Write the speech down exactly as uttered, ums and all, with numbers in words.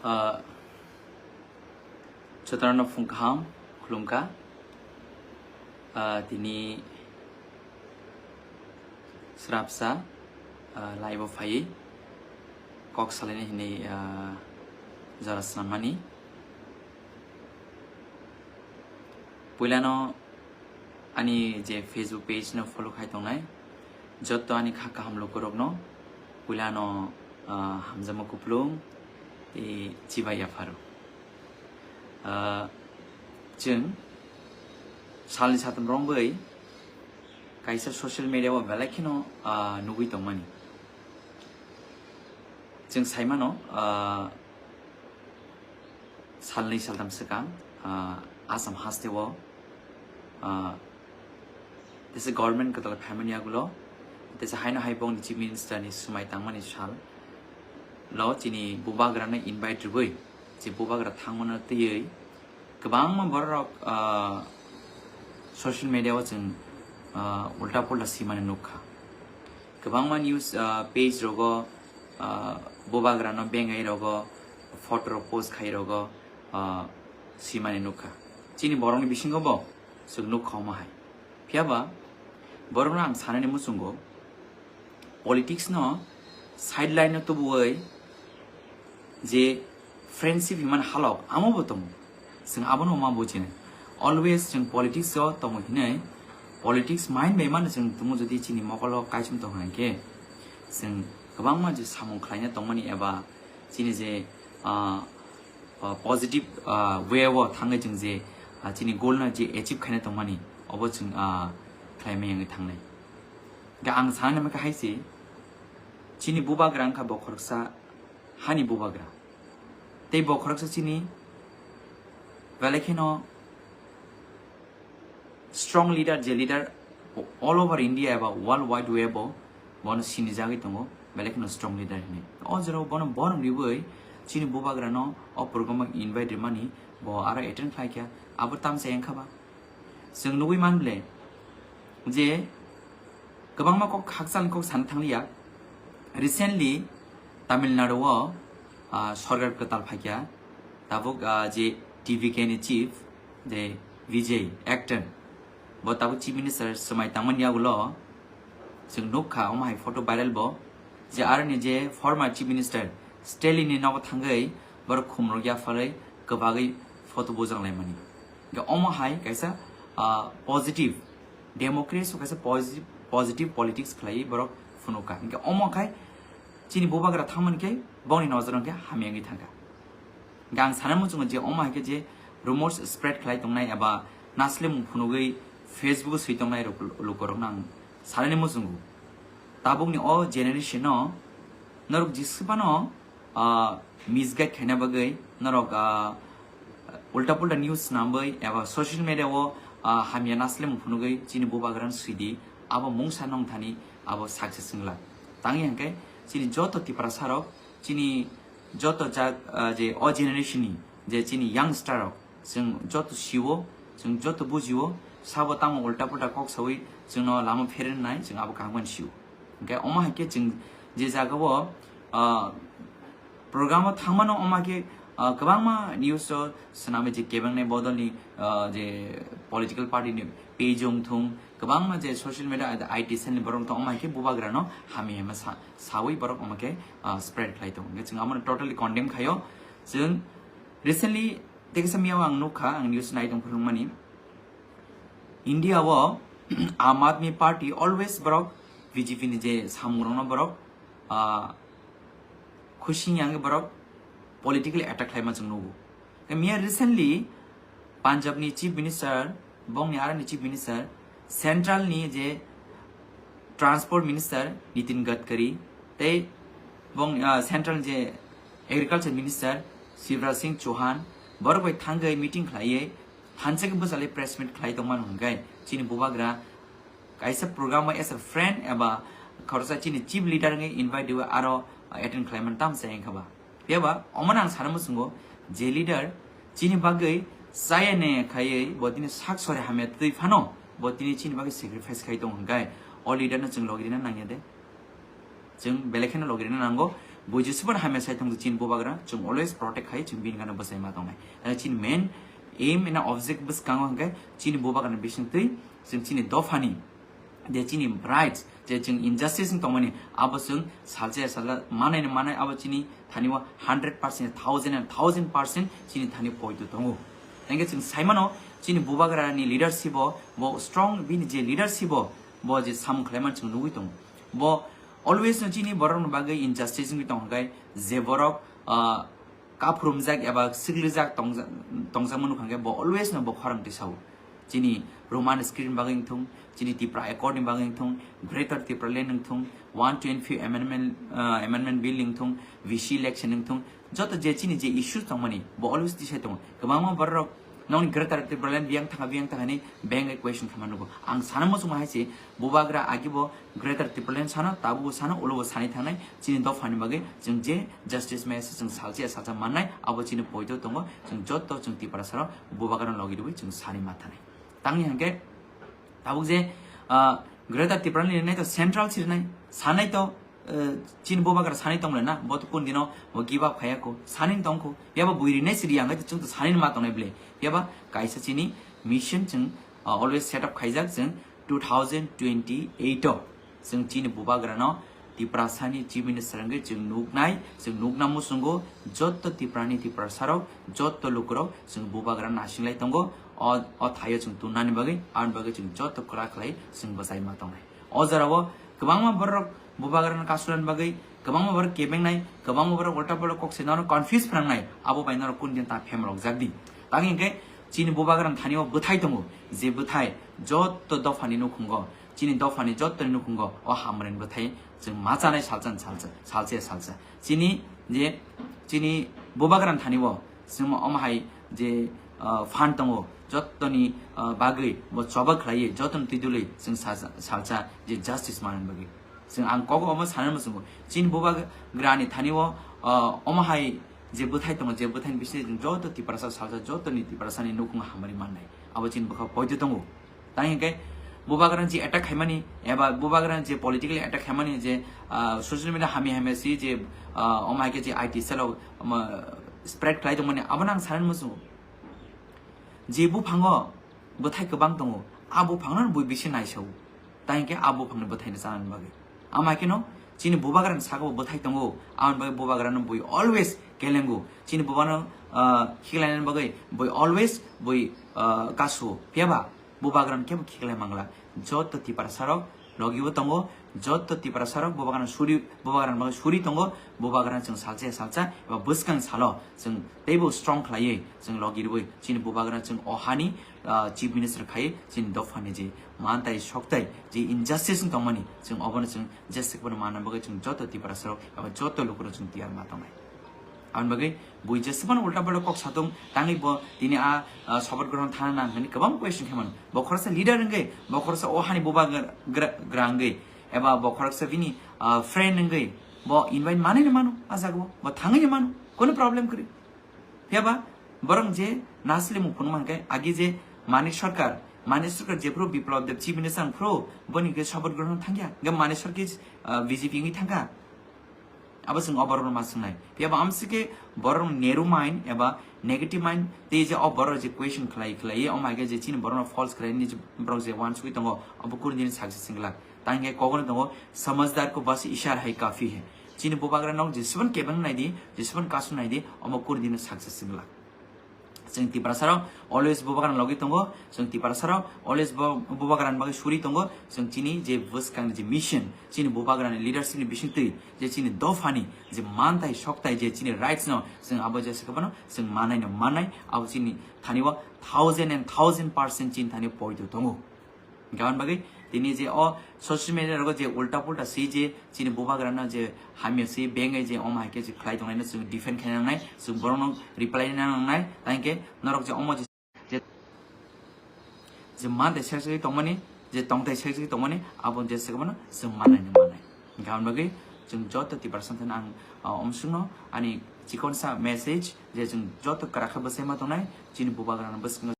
Ah, Jotono phung kaham khulumkha. Ah, tini srapsa, ah, live o phaiwi kok salaini hinwi, ah, jora swnamani. Puilano ani je Facebook page no follow khai tongnai jotto ani kha kaham lukurokno puilano, ah, hamjakma kuplung tei chibai yapharo. Ah, chwng salni satam rwngwi kaisa social media o belai kheno, ah, nugwi tongmani. Chwng saimano, ah, salnwi saltam swkang, ah, Assam hasteo, ah, tesa government kwtal phaimani yagulo, tesa haino hai bongni Chief Minister ni swmai tangmani sal lo chini bubagrano invite rwui, je bubagra thangmano twiwi kwbangma borok, ah, social media o chwng, ah, ulta pulta simani nukha. Kwbangma news, ah, page rogo, ah, bubagrano bengai rogo, photo rok post khai rogo, ah, simani nukha. Chini borokni bisingo bo chwng nukha omo hai. Phiyaba borokno ang sanani muchungo politics no sideline o tubuwi je friendship himan halok amo bo tongo. Chwng abono ma bujinai. Always chwng politics o tongo hinwi politics mind bai mano chwng tumo jodi chini mokolo kaichum tong hwnkhe chwng kwbangma je samung khlaina tongmani eba chini je, ah, ah, positive, ah, way o thangwi chwng je, ah, chini goal no je achieve khaina tongmani obo chwng, ah, khlaimai wngwi thangnai. Ga ang sana naima khe hai se chini bubagra wngkha bo khoroksa hani bubagra. Tei bo khoroksa chini belai kheno strong leader, je leader all over India eba world wide web o bono sinijagwi tongo, belai kheno strong leader hinwi. O jorao bono borom riwi chini bubagrano o program o invite rimani bo aro attend khlaikha, abo tamsa wngkha ba. Chwng nugwi man ble je kwbangma kok hakchal kok sana thangliya. Recently Tamil Nadu o, ah, sorkar kwtal phaikha. Tabuk, ah, je T V K ni chief je Vijay actor, bo tabuk chief minister swmai tangmani yagulo chwng nukha omo hai photo viral bo je aroni je former chief minister Stalin ni nogo thangwi borok khumrok yapharwi kwbagwi photo bujak laimani. Hingke omo hai kaisa, ah, positive democracy, kaisa positive, positive politics khlai borok phunukha. Hingke omo khai chini bubagra thangmani khe bongni nojoro hingke hamya wngwi thangkha. Hingke ang sana muchungo je omo hai khe je rumors spread khlai tongnai eba naslemung phunugwi Facebook o swi tongnai rok, lukorokno ang sanani muchungo. Tabukni o generation no norok jisubano, ah, misguide khaina bagwi norok, ah, ulta pulta news snamwi eba social media o, ah, hamya naslemung phunugwi chini bubagrano swidi, abo mungsa nongthani abo success wngla. Tangwi hwnkhe chini joto Tiprasa rok, chini joto jak, ah, je o generation ni je chini youngster rok, chwng joto sio, chwng joto bujio, sabo tamo ulta pulta kok sawi chwngno lama pherennai, chwng abo kaham khe sio. Hingke omo hai khe chwng je jaga o, ah, program o thangmano omo hai khe, ah, kwbangma news o swnamwi je kebengnai bodolni, ah, je political party ni page wng thung, kwbangma je social media, I T cell ni borok wng thung, omo hai khe bubagrano hamya hema sa-, sawi borok omo khe, ah, spread khlai tongo. Hingke chwng abono totally condemn khaio. Chwng recently tei kisa miyao ang nukha, ang news nai tong phwrwngmani. India o Aam Aadmi Party always borok B J P ni je samungrokno borok, ah, khuising yang borok political attack khlaima chwng nugo. Miya recently Punjab ni Chief Minister, bongni aroni Chief Minister, Central ni je Transport Minister Nitin Gadkari, tei bong, ah, Central je Agriculture Minister Shivraj Singh Chauhan, borok bai thangwi meeting khlaiwi, thansa khe bwchalwi press meet khlai tongmani hwnkhe chini bubagra kaisa program o as a friend eba khoroksa chini chief leader wngwi invite rwi aro attend khlaimani tamsa wngkha ba. Phiya ba omono ang sana muchungo je leader chini bagwi chaya ne khaiwi bo tini sak sori hamya twi phano bo tini chini bagwi sacrifice khai tongo hwnkhe o leader no chwng logi rina nangya de. Chwng belai kheno logi rina nango. Bui jesubon hamya sai tong chini bubagra, chwng always protect khai, chwng bini gana bwsai ma tongnai. Chini main aim ena object bwskango hwnkhe chini bubagra bising twi chwng chini dophani je chini rights, je chwng injustice wng tongmani, abo chwng salsa ya salsa manai ni manai, abo chini thani o hundred percent, thousand and thousand percent chini thani poito tongo. Hwnkhe chwng saimano chini bubagra ni leadership o bo strong, bini je leadership o bo je samung khlaiman chwng nugwi tongo. Bo always no chini borok ni bagwi injustice wngwi tong hwnkhe je borok, ah, kaphurumjak eba siglijak tongja-, tongjakma nukha hwnkhe bo always no bo khorang tisao. Chini Roman script bagwi wngthung, chini Tipra Accord ni bagwi wngthung, Greater Tipraland wngthung, one twenty-five amendment, ah, amendment bill wngthung, V C election wngthung, joto je chini je issues tongmani bo always tisai tongo. Kwbangma borok nokni Greater Tipraland biyang thangkha, biyang thangkha hinwi beng question khaima nugo. Ang sana muchungma hai se, bubagra agibo Greater Tipraland sano, tabukbo sano, ulobo sani thangnai, chini dophani bagwi chwng je justice maya se chwng salsa ya salsa mannai, abo chini poito tongo, chwng joto chwng Tiprasarok bubagrano logi rwui chwng sani ma thanai. Tangni hwnkhe tabuk je, ah, Greater Tipraland rinai to central si rinai, sanai to, eh, chini bubagra sani tong le na, bo to kun dino bo give up khaya ko, sani tong ko, yaba bui rinai si ri ang to chwng to sani ma tongnai ble, yaba kaisa chini mission chwng, ah, always set up khaijak chwng two thousand twenty-eight o chwng chini bubagrano Tiprasani Chief Minister wngwi chwng nuknai, chwng nukna muchungo joto Tiprani Tiprasarok, joto lukurok chwng bubagra nasinglai tongo. O, o thaio chwng tunnani bagwi, aboni bagwi chwng joto kwrak khlai chwng bwchai ma tongnai. O jorao kwbangma borok bubagrano kasulani bagwi, kwbangma borok kebengnai, kwbangma borok ulta pulta kok se nono confuse phnangnai, abo bai norok kun din ta phemrok jak di. Tangwi hwnkhe chini bubagrani thani o bwthai tongo, je bwthai joto dophani nukhungo, chini dophani jottoni nukhungo o hamrani bwthai chwng ma chanai salsa salsa, salsa salsa. Chini je, chini bubagrani thani o chwng omo hai je, ah, phan tongo, jottoni, ah, bagwi bo choba khlaiwi, jottoni twi dului chwng salsa, salsa je justice manani bagwi. Chwng ang kogo omo sanani muchungo. Chini bubagrani thani o, ah, omo hai je bwthai tongo, je bwthaini bisingtwi chwng joto Tiprasa salsa, jotoni Tiprasani nukhung hamari mannai. Abo chini bwkha poito tongo. Tang hwnkhe bubagrani je attack khaimani, eba bubagrani je politically attack khaimani je, ah, social media hamya hamya si je, ah, omo hai khe je I T cell o, omo, spread khlai tongmani, abono ang sanani muchungo. Je buphango bwthai kwbang tongo, a buphangno bui bisi naisao. Tang hwnkhe a buphangni bwthaino chanani bagwi. Ama kheno chini bubagrani sakao bwthai tongo, aboni bagwi bubagrano bui always kelengo. Chini bubano, ah, khiklainani bagwi bui always bui, ah, kasuo. Phiyaba bubagrano kebo khiklai mangla. Joto Tiprasarok logibo tongo, joto Tiprasarok bubagrano suri, bubagrano bagwi suri tongo, bubagrano chwng salsa ya salsa eba bwskang salo chwng teibo strong khlaiwi chwng logi rwui chini bubagrano chwng o hani, ah, Chief Minister khai chini dophani je mantai soktai je injustice wng tongmani chwng obono chwng jesa kwbangma manna bagwi chwng joto Tiprasarok eba joto lukurok chwng tiyar ma tongnai. Aboni bagwi bui jesubano ulta palta kok satung tangwi bo tini a, ah, sobat grohon thana nang hwnwi kwbang question khaimano. Bo khoroksa leader wngwi, bo khoroksa o hani bubagra, gra, gra wngwi, eba bo khoroksa bini, ah, friend wngwi, bo invite manwi ni mano, a jagao bo thangwi ni mano, kono problem kwrwi. Phiyaba borok je nasle mung phunuk mankhe agi je Manik Sarkar, Manik Sarkar jephru Biplab Deb Chief Minister wngphru boni hwnkhe sobat grohon thangya. Hwnkhe Manik Sarkar, ah, B J P wngwi thangkha. Abo chwng o borokno ma swngnai. Phiyaba amsike borok narrow mind eba negative mind tei je o borok je question khlai khlai omo hai khe je chini borokno false khlaini je borok je uansugwi tongo, abo kunu dini success wngwlak. Tangkhe kokno tongo, "Samajhdar ko bas ishara hai kafi hai." Chini bubagra nok jesubon kebeng naidi, jesubon kasu naidi, omo kunu dino success wngwlak. Chwng Tiprasarok always bubagrani logi tongo, chwng Tiprasarok always bo-, bubagrani bagwi suri tongo, chwng chini je bwskangni je mission, chini bubagrani leadership ni bisingtwi je chini dophani je mantai soktai je chini rights no chwng abo jesa kwbano chwng manai no manai, abo chini thani o thousand and thousand percent chini thani poito tongo. Gabon bagwi tini je o social media rogo je ulta pulta si je chini bubagrano je hamya si bengai je omo hai khe je khlai tongnaino chwng defend khaina nangnai, chwng borokno reply na nangnai, tangkhe norok je omo je, je, je mantai sek sek tongmani, je tongthai sek sek tongmani, abo je se kwbano chwng manai no manai. Gabon bagwi chwng joto Tiprasa thani ang, ah, omsukno ani chikonsa message je chwng joto kwrak khe bwsai ma tongnai, chini bubagrano bwskango